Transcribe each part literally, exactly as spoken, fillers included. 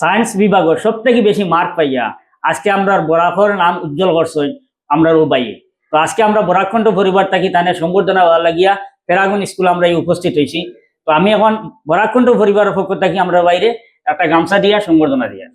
সায়েন্স বিভাগর সব থাকি বেশি মার্ক পাইয়া আজকে আমরার বরাকর নাম উজ্জ্বল করছইন আমরার অউ ভাইয়ে। তো আজকে আমরা বরাক কণ্ঠ পরিবার থাকি তানে সংবর্ধনা দেওয়ার লাগিয়া প্যারাগন স্কুল আমরা এই উপস্থিত হইছি। তো আমি এখন বরাক কণ্ঠ পরিবারর পক্ষ থাকি আমরার ভাইরে একটা গামছা দিয়া সংবর্ধনা দিয়া,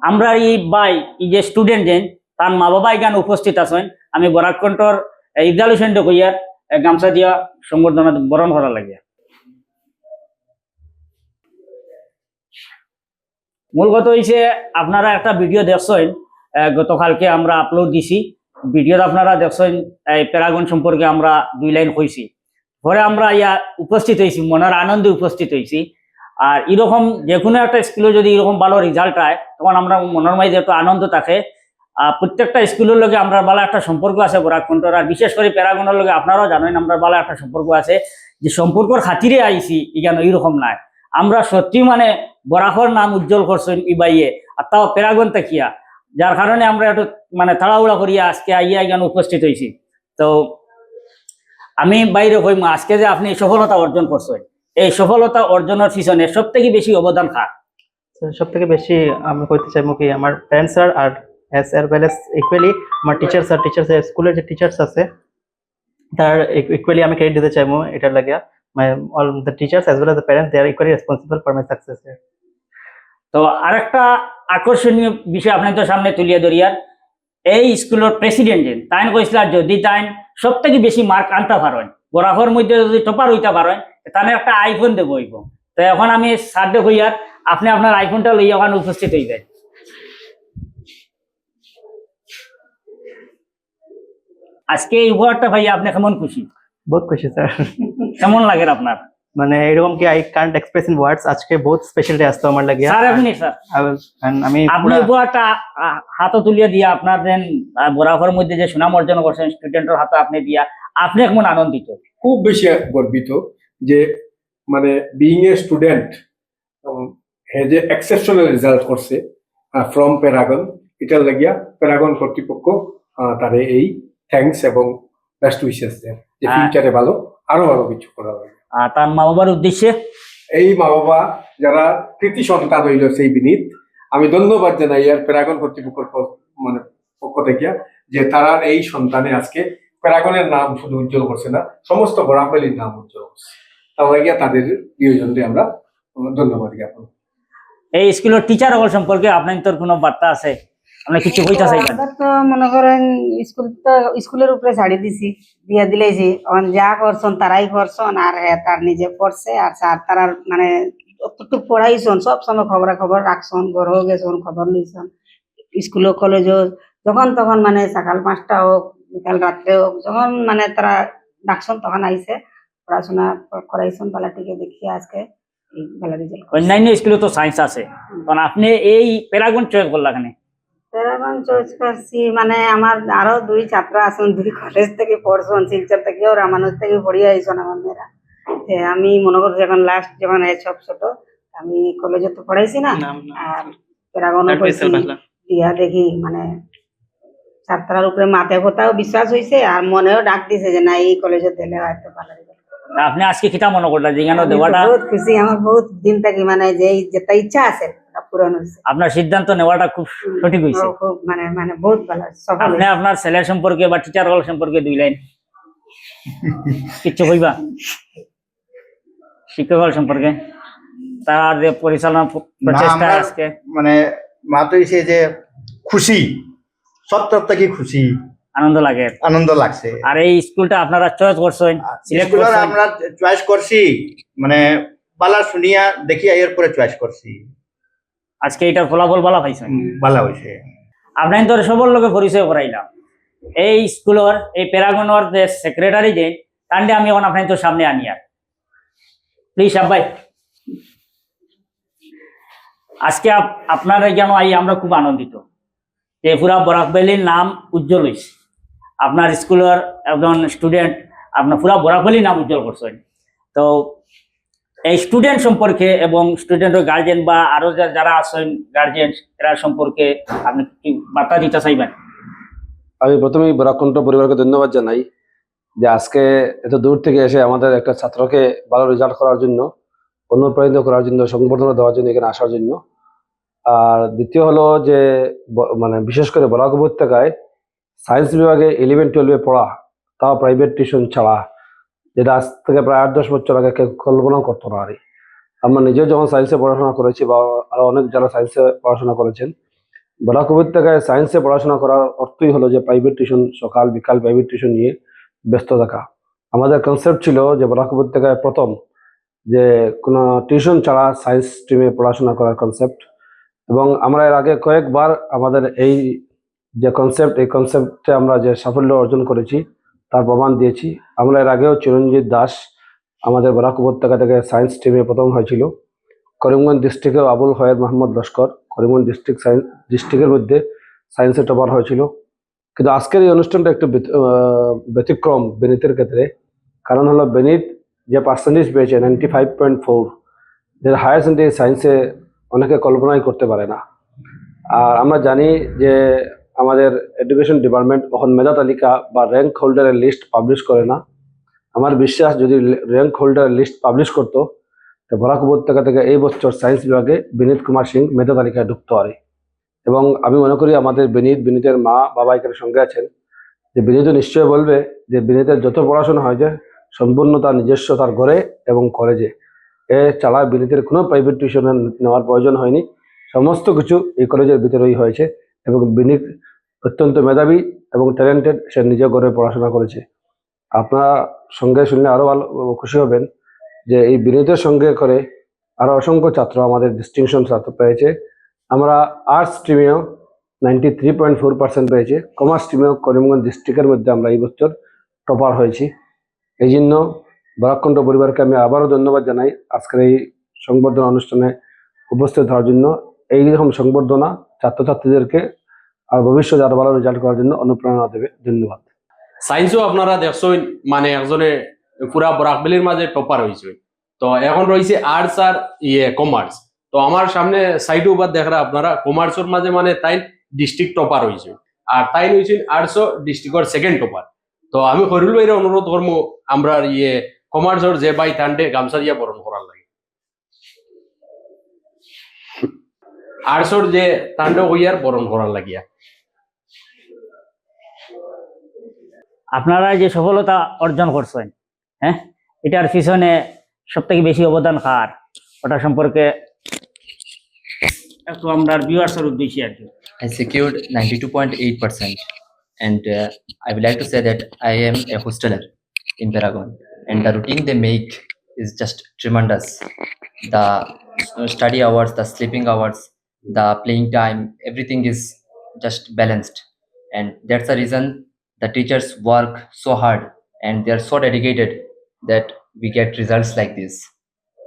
আমরার এই ভাই, এই যে স্টুডেন্ট যেন, তার মা বাবা এখানে উপস্থিত আছইন, আমি বরাক কণ্ঠর ইফজাল হোসেন ডকইয়ার গামছা দিয়া সংবর্ধনা বরণ করার লাগিয়া। মূল কথা হইছে, আপনারা একটা ভিডিও দেখছইন, আহ, গতকালকে আমরা আপলোড দিছি। ভিডিওত আপনারা দেখছইন, এই প্যারাগন সম্পর্কে আমরা দুই লাইন কইছি। পরে আমরা ইয়া উপস্থিত হইছি, মনের আনন্দে উপস্থিত হইছি। আর এরকম যে কোনো একটা স্কুলে যদি এরকম ভালো রেজাল্ট হয়, তখন আমরা মনের মাঝে একটু আনন্দ থাকে। আর প্রত্যেকটা স্কুলের লগে আমরার ভালো একটা সম্পর্ক আছে বরাক কণ্ঠর, আর বিশেষ করে প্যারাগনের লগে আপনারাও জানেন আমরার ভালো একটা সম্পর্ক আছে। যে সম্পর্কর খাতিরে আইছি, এখানে এইরকম নাই। আমরা সত্যি মানে বরাকর নাম উজ্জ্বল করছইন ই ভাইয়ে, আর তাও প্যারাগন থাকিয়া, যার কারণে আমরা একটু মানে তাড়াহুড়া করিয়া আজকে আইয়া এখানে উপস্থিত হইছি। তো আমি ভাইরে কইমু, আজকে যে আপনি এই সফলতা অর্জন করছইন, এই সফলতা অর্জনের পিছনে সব থেকে বেশি অবদান কার? তো সব থেকে বেশি আমি কইতে চাইবো কি, আমার প্যারেন্টস স্যার আর as well as equally আমার টিচার্স আর টিচার্স, স্কুলের যে টিচার্স আছে, তার ইকুয়ালি আমি ক্রেডিট দিতে চাইবো এটার লাগিয়া। My all the teachers as well as the parents, they are equally responsible for my success here. তো আরেকটা আকর্ষণীয় বিষয় আপনাদের সামনে তুলিয়া ধরিয়ার, এই স্কুলের প্রেসিডেন্ট যেন, তাইন কইছিলা যদি তাইন সব থেকে বেশি মার্ক আনতে পারেন, বরাকর মধ্যে যদি টপার হইতে পারেন, তাহলে একটা আইফোন দেবো হইব। তো এখন আমি স্যাররে কইয়ার, আপনি আপনার আইফোনটা লইয়া ওখানে উপস্থিত হইবেন। আজকে এই উপহারটা পাইয়া আপনি কেমন খুশি? বহুত খুশি স্যার। কেমন লাগে আপনার? মানে এরকম কি, I can't express in words. আজকে বহুত স্পেশাল ডে আসতো আমার লাগিয়া। স্যার, আপনি স্যার, I was- and আমি আপনি পুরা- উপহারটা আহ, হাতে তুলিয়া দিয়া আপনার যেন আহ, বরাকর মধ্যে যে সুনাম অর্জন করছেন স্টুডেন্টর হাতে আপনি দিয়া, আপনি কেমন আনন্দিত? খুব বেশি গর্বিত যে মানে বিইং এ স্টুডেন্ট, হে যে এক্সেপশনাল রেজাল্ট করছে ফ্রম প্যারাগন, এটার লাগিয়া প্যারাগন কর্তৃপক্ষ আহ, তারে এই থ্যাঙ্কস এবং বেস্ট উইশেস দেন যে আহ। ফিউচারে ভালো, আরো ভালো কিছু করা লাগে। আর তার মা বাবার উদ্দেশ্যে এই মা বাবা যারা কৃতি সন্তান হইল সেই বিনীত, আমি ধন্যবাদ জানাই এর প্যারাগন কর্তৃপক্ষের প- মানে পক্ষ থেকে যে তারা এই সন্তানে আজকে প্যারাগনের নাম শুধু উজ্জ্বল করছে না, সমস্ত বরাক ভ্যালির নাম উজ্জ্বল করছে। তার লাগিয়া তাদের প্রিয়জনকে আমরা ধন্যবাদ জ্ঞাপন। এই স্কুলের টিচার হল সম্পর্কে আপনার তোর কোনো বার্তা আছে, আপনি কিছু কইতা চাইবেন? আমরা তো মনে করেন স্কুল তো স্কুলের উপরে ছাড়ি দিছি, দিয়া দিলাইছি। এখন যা করছন তারাই করছন, আর হে তার নিজে পড়ছে, আর স্যার তারার মানে অতটুকু পড়াইছন, সব সময় খবরা খবর রাখছন, ঘরেও গেছন, খবর লইছন। স্কুলও কলেজও যখন তখন মানে সকাল পাঁচটা হোক, বিকাল রাত্রে হোক, যখন মানে তারা ডাকছন তখন আইছে, পড়াশোনা করাইছন, বালাটিকে দেখিয়া আজকে এই ভালো রেজাল্ট। অন্যান্য স্কুলে তো সায়েন্স আছে, কারণ আপনি এই প্যারাগন চয়েস করলা কেন? প্যারাগন চয়েস করছি, মানে আমার আরো দুই ছাত্র আছেন, দুই কলেজ থেকে পড়ছেন, শিলচর থেকে, ওরা মানুষ থেকে পড়িয়া আইছেন আমার মেয়েরা। তে আমি মনে করছি এখন লাস্ট যখন এই সব ছোট, আমি কলেজে তো পড়াইছি না, নাম না। আর প্যারাগনও Advice করছি, ভালো। দিয়া দেখি মানে ছাত্রার উপরে মাতে কথাও বিশ্বাস হইছে, আর মনেও ডাক দিছে যে না, এই কলেজে দিলে হয়তো ভালো result করবে। আপনি আজকে কিতা মনে করলেন যে এখানে আমি তো দেওয়াটা, বহুত খুশি, আমার বহুত দিন থেকে মানে যে এই যেটা ইচ্ছা আছে ওটা পূরণ হয়েছে। আপনার সিদ্ধান্ত নেওয়াটা খুব সঠিক হয়েছে। ও, খুব মানে মানে বহুত ভালো সফল আপনি হয়েছে। আপনার ছেলের সম্পর্কে বা টিচার হল সম্পর্কে দুই লাইন কিছু কইবা? শিক্ষক হল সম্পর্কে তার যে পরিচালনা প- প্রচেষ্টা আমরা- আজকে মানে মাত হইছে যে খুশি, সব তরফ থেকে খুশি, আনন্দ লাগে। আনন্দ লাগছে। আর এই স্কুলটা আপনারা চয়েস করছেন, সিলেক্ট স্কুলের করছেন, আমরা চয়েস করছি, মানে বালা শুনিয়া দেখি এর পরে চয়েস করছি। আজকে এটার ফলাফল ভালো পাইছেন। উম, বালা হইছে। আপনার তো সবার লগে পরিচয় করাইলাম। এই স্কুলের এই প্যারাগনের যে সেক্রেটারি যে, তান্ডে আমি এখন আপনার তো সামনে আনিয়ার। প্লিজ আব্বাই, আজকে আপ- আপনার এখানে আই আমরা খুব আনন্দিত যে পুরা বরাক ভ্যালির নাম উজ্জ্বল হয়েছে। আপনার স্কুলের একজন স্টুডেন্ট আপনার পুরা বরাক ভ্যালির নাম উজ্জ্বল করছেন। তো এই স্টুডেন্ট সম্পর্কে এবং স্টুডেন্টের গার্জিয়ান বা আরো যা- যারা আছেন গার্জিয়ান, এরা সম্পর্কে আপনি কি বার্তা দিতে চাইবেন? আমি প্রথমেই বরাক কণ্ঠ পরিবারকে ধন্যবাদ জানাই যে আজকে এত দূর থেকে এসে আমাদের একটা ছাত্রকে ভালো রেজাল্ট করার জন্য, অনুপ্রাণিত করার জন্য, সংবর্ধনা দেওয়ার জন্য, এখানে আসার জন্য। আর দ্বিতীয় হলো যে ব- মানে বিশেষ করে বরাক উপত্যকায় সায়েন্স বিভাগে ইলেভেন টুয়েলভে পড়া, তাও প্রাইভেট টিউশন ছাড়া, যেটা আজ থেকে প্রায় আট দশ বছর আগে কেউ কল্পনাও করতো না আর কি। আমরা নিজেও যখন সায়েন্সে পড়াশোনা করেছি বা আরো অনেক যারা সায়েন্সে পড়াশোনা করেছেন, বরাক উপত্যকায় সায়েন্সে পড়াশোনা করার অর্থই হলো যে প্রাইভেট টিউশন, সকাল বিকাল প্রাইভেট টিউশন নিয়ে ব্যস্ত থাকা। আমাদের কনসেপ্ট ছিল যে বরাক উপত্যকায় প্রথম যে কোনো টিউশন ছাড়া সায়েন্স স্ট্রিমে পড়াশোনা করার কনসেপ্ট। এবং আমরা এর আগে কয়েকবার আমাদের এই যে কনসেপ্ট, এই কনসেপ্টে আমরা যে সাফল্য অর্জন করেছি, তার প্রমাণ দিয়েছি। আমরা এর আগেও চিরঞ্জিত দাস আমাদের বরাক উপত্যকা থেকে সায়েন্স স্ট্রিমে প্রথম হয়েছিল। করিমগঞ্জ ডিস্ট্রিক্টেও আবুল খয়ের মোহাম্মদ লস্কর করিমগঞ্জ ডিস্ট্রিক্ট সায়েন্স, ডিস্ট্রিক্টের মধ্যে সায়েন্সে টপার হয়েছিল। কিন্তু আজকের এই অনুষ্ঠানটা একটু ব্যত- আহ, ব্যতিক্রম বিনীতের ক্ষেত্রে। কারণ হলো, বিনীত যে পার্সেন্টেজ পেয়েছে, নাইনটি ফাইভ পয়েন্ট ফোর, যে হায়ার সেকেন্ডারি সায়েন্সে অনেকে কল্পনাই করতে পারে না। আর আমরা জানি যে আমাদের এডুকেশন ডিপার্টমেন্ট এখন মেধা তালিকা বা র্যাঙ্ক হোল্ডারের লিস্ট পাবলিশ করে না। আমার বিশ্বাস, যদি র্যাঙ্ক হোল্ডারের লিস্ট পাবলিশ করতো, তো বরাক উপত্যকা থেকে এই বছর সায়েন্স বিভাগে বিনীত কুমার সিং মেধা তালিকায় ঢুকতো আর কি। এবং আমি মনে করি আমাদের বিনীত, বিনীতের মা বাবা এখানে সঙ্গে আছেন, যে বিনীত নিশ্চয় বলবে যে বিনীতের যত পড়াশোনা হয়েছে সম্পূর্ণ তার নিজস্ব, তার ঘরে এবং কলেজে। এ ছাড়া বিনীতের কোনো প্রাইভেট টিউশন নেওয়ার প্রয়োজন হয়নি। সমস্ত কিছু এই কলেজের ভিতরেই হয়েছে এবং বিনীত অত্যন্ত মেধাবী এবং ট্যালেন্টেড, সে নিজে ঘরে পড়াশোনা করেছে। আপনারা সঙ্গে শুনলে আরো ভালো খুশি হবেন যে এই বিনীতের সঙ্গে করে আরো অসংখ্য ছাত্র আমাদের ডিস্টিংশন ছাত্র পেয়েছে। আমরা আর্টস স্ট্রিমেও ninety three point four percent পেয়েছে, কমার্স স্ট্রিমেও করিমগঞ্জ ডিস্ট্রিক্টের মধ্যে আমরা এই বছর টপার হয়েছি। এই জন্য বরাক কণ্ঠ পরিবারকে আমি আবারও ধন্যবাদ জানাই আজকের এই সংবর্ধনা অনুষ্ঠানে উপস্থিত হওয়ার জন্য। এই রকম সংবর্ধনা ছাত্রছাত্রীদেরকে আর ভবিষ্যতে আরো ভালো রেজাল্ট করার জন্য অনুপ্রেরণা দেবে। ধন্যবাদ। সায়েন্সও আপনারা দেখছেন, মানে একজনে পুরা বরাক ভ্যালির মাঝে টপার হয়েছে। তো এখন রয়েছে আর্টস আর ইয়ে কমার্স। তো আমার সামনে সাইডে উবার দেখরা আপনারা কমার্সের মাঝে মানে তাই ডিস্ট্রিক্ট টপার হয়েছে, আর তাই হয়েছেন আর্টসও ডিস্ট্রিক্টর সেকেন্ড টপার। তো আমি খৈরুল ভাইরে অনুরোধ করবো আমরা ইয়ে কমার্সের যে ভাই তানরে গামছা দিয়া বরণ করার লাগি, আর্টসের যে তানরে কইয়ার বরণ করার লাগিয়া। আপনারা যে সফলতা অর্জন করছেন, হ্যাঁ, এটার পিছনে সব থেকে বেশি অবদান কার, ওটা সম্পর্কে একটু আমরা ভিউয়ার্সের উদ্দেশ্যে আর কি। I secured ninety-two point eight percent, and uh, I would like to say that I am a hosteler in Paragon, and the routine they make is just tremendous. The uh, study hours, the sleeping hours, the playing time, everything is just balanced, and that's the reason the teachers work so hard and they are so dedicated that we get results like this.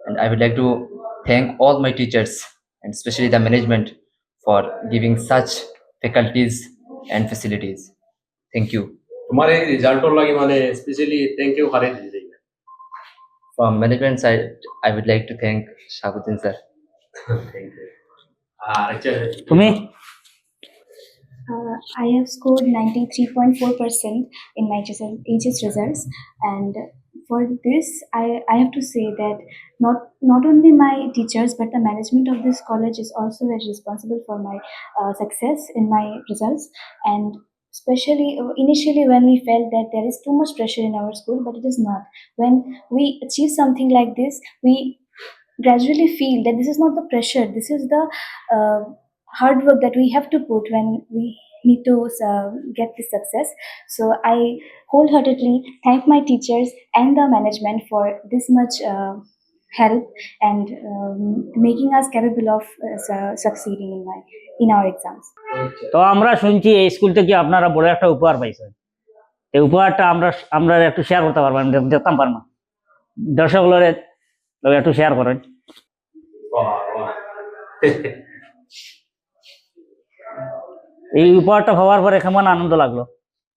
And I would like to thank all my teachers and especially the management for giving such faculties and facilities. Thank you. তোমার এই রেজাল্টর লাগি মানে specially thank you কারে দিতে চাই? From management side, I would like to thank Shahabuddin sir. Thank you. আর আচ্ছা, তুমি Uh, I have scored ninety-three point four percent in my H S, H S results, and for this, I, I have to say that not not only my teachers but the management of this college is also very responsible for my uh, success in my results. And especially uh, initially, when we felt that there is too much pressure in our school, but it is not. When we achieve something like this, we gradually feel that this is not the pressure. This is the uh, hard work that we have to put when we need to uh, get this success. So I wholeheartedly thank my teachers and the management for this much uh, help and um, making us capable of uh, su- succeeding in my in our exams. তো আমরা শুনছি এই স্কুল থেকে আপনারা বড় একটা উপহার পাইছেন। এই উপহারটা আমরা আমরা একটু শেয়ার করতে পারবেন, দেখ- দেখতাম পারবেন। দর্শক লগে একটু শেয়ার করেন। এই উপহারটা পাওয়ার পরে কেমন আনন্দ লাগলো?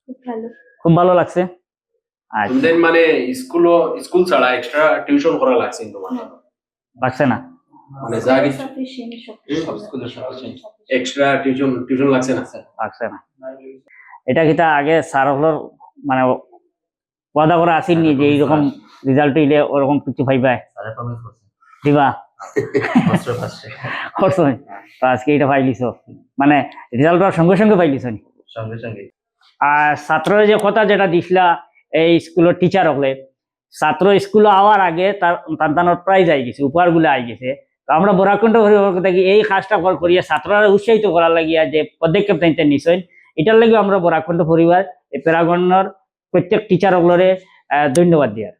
খুব ভালো। খুব ভালো লাগছে। আচ্ছা, তোমাদের মানে স্কুলও, স্কুল ছাড়া এক্সট্রা টিউশন করা লাগছে কিন্তু তোমার? লাগছে না। মানে যা কিছু Sufficient সব হুম, কিছু। স্কুলে sufficient। এক্সট্রা টিউশন, টিউশন লাগছে না? লাগছে না। এটা কিতা আগে স্যার হকলর মানে ওয়াদা করা আছিল নি যে এইরকম রেজাল্ট হইলে ওরকম কিছু পাইবা? দিবা? মাত্র পাঁচশো। করছো নি? তো আজকে এটা পাইলিছো, মানে রেজাল্ট হওয়ার সঙ্গে সঙ্গে পাইলিছো নি? সঙ্গে সঙ্গে। আর ছাত্ররা যে কথা যেটা দিছিলা এই স্কুলের টিচার হকলে, ছাত্র স্কুলে আওয়ার আগে তার তান তানোর প্রাইজ আই গেছে, উপহারগুলো আই গেছে। তো আমরা বরাক কণ্ঠ পরিবারের পক্ষ থাকি এই কাজটা কর-, করিয়া ছাত্ররা উৎসাহিত করার লাগিয়া যে পদক্ষেপ তাইন তাইন নিছইন, এটার লাগি আমরা বরাক কণ্ঠ পরিবার এই প্যারাগনর প্রত্যেক টিচার হকলরে আহ, ধন্যবাদ দিয়ার।